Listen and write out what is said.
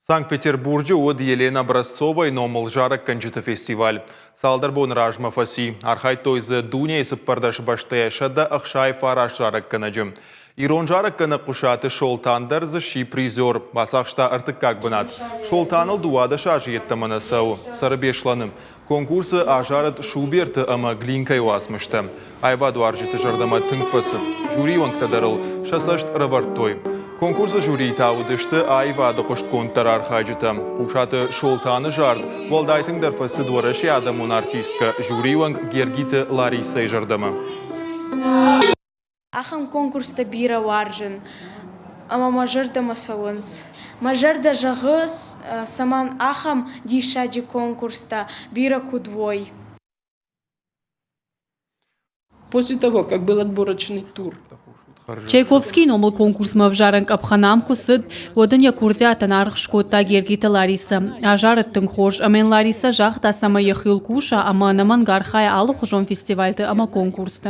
Санкт-Петербурджы уыд Елена Образцовайы номыл зарӕггӕнджыты фестиваль. Цалдӕр боны размӕ фӕци. Архайдтой дзы дунейы 14 бӕстӕйӕ 169 зарӕггӕнӕджы. Ирон зарӕггӕнӕг Хъуысаты Солтан дӕр дзы сси призер, бацахста ӕртыккаг бынат. Солтаныл 12 азы йеддӕмӕ нӕ цӕуы, цӕры Беслӕны. Конкурсы азарыд Шуберты ӕмӕ Глинкӕйы уацмыстӕ. Аивадуарзджыты зӕрдӕмӕ тынг фӕцыд. Жюрийы уӕнгтӕ дӕр ыл сӕ цӕст ӕрӕвӕрдтой. Конкурсы жюрийы та уыдысты аивады хъуыстгонддӕр архайджытӕ. Хъусаты Солтаны зард уӕлдай тынгдӕр фӕцыд Уӕрӕсейы адӕмон артисткӕ, жюрийы уӕнг Гергиты Ларисӕйы зӕрдӕмӕ. Ахӕм конкурстӕ бирӕ уарзын ӕмӕ мӕ зӕрдӕмӕ цӕуынц. Мӕ зӕрдӕ зӕгъы, цӕмӕн ахӕм диссаджы конкурстӕ бирӕ куыд уой. После того, как был отборочный тур. Чайковскийы номыл конкурсмӕ ӕвзарӕн къӕпхӕн ам куы цыд, уӕд ын йӕ курдиатӕн аргъ скодта Гергиты Ларисӕ. Азарыд тынг хорз ӕмӕ йын Ларисӕ загъта, цӕмӕй йӕхиуыл куса ӕмӕ ӕнӕмӕнг архайа алыхуызон фестивальты ӕмӕ конкурсты.